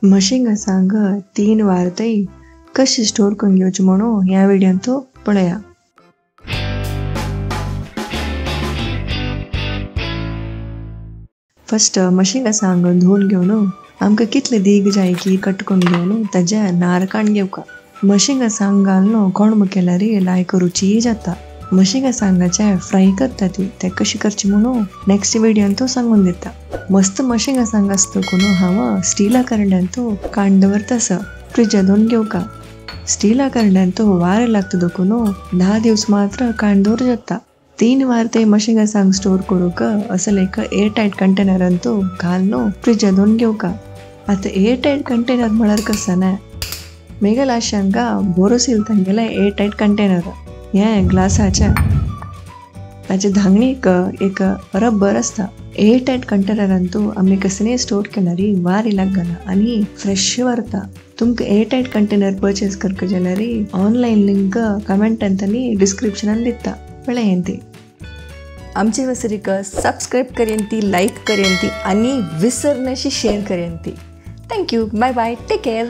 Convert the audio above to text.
मशिंगा सांग 3 वार तई कशी स्टोर करून घेवची म्हणून ह्या व्हिडियोन तो पळया. फस्ट मशिंगा सांग धुवन घेवन आमकां कितले दीग जाय की कट करून घेवन ताजे नार काडून घेवका. मशिंगा सांग घालून कोणबो केल्यार लायक रुची जाता. मशिंगा सांगाचे फ्राय करता ती ते कशी करची म्हणून नेक्स्ट व्हिडियोन तो सांगून दिता. मस्त मशिंगा सांग आसता कोण हांव स्टिला करंड्यान तो काडून दवरता स फ्रिजान दोन घेवका. स्टिला करंड्यान तो वारें लागता देखून 10 दिवस मात्र काडून दवर जाता. 3 वार ते मशिंगा सांग स्टोर करूंक असले एक एअर टायट कंटेनरान तो घालून फ्रिजान दोन घेवका. आतां एअर टायट कंटेनर म्हळ्यार कसं ना मेगल आशांका बोरोसील तांगेले एअर टायट कंटेनर हें ग्लासाचें ताचे धांगणीक एक रबर आसता. एअर टायट कंटेनरान तूं आमी कसलेय स्टोर केल्यार वारी लागना आनी फ्रेश वरता. तुमकां एअर टायट कंटेनर परचेज करका जाल्यार ऑनलायन लिंक कमेंटांत आनी डिस्क्रिप्शनान दिता. पळय ती आमची वसरीक सबस्क्रायब करेन ती, लायक करेन ती आनी विसरनाशी शेअर करेन ती. Thank you, bye bye, take care.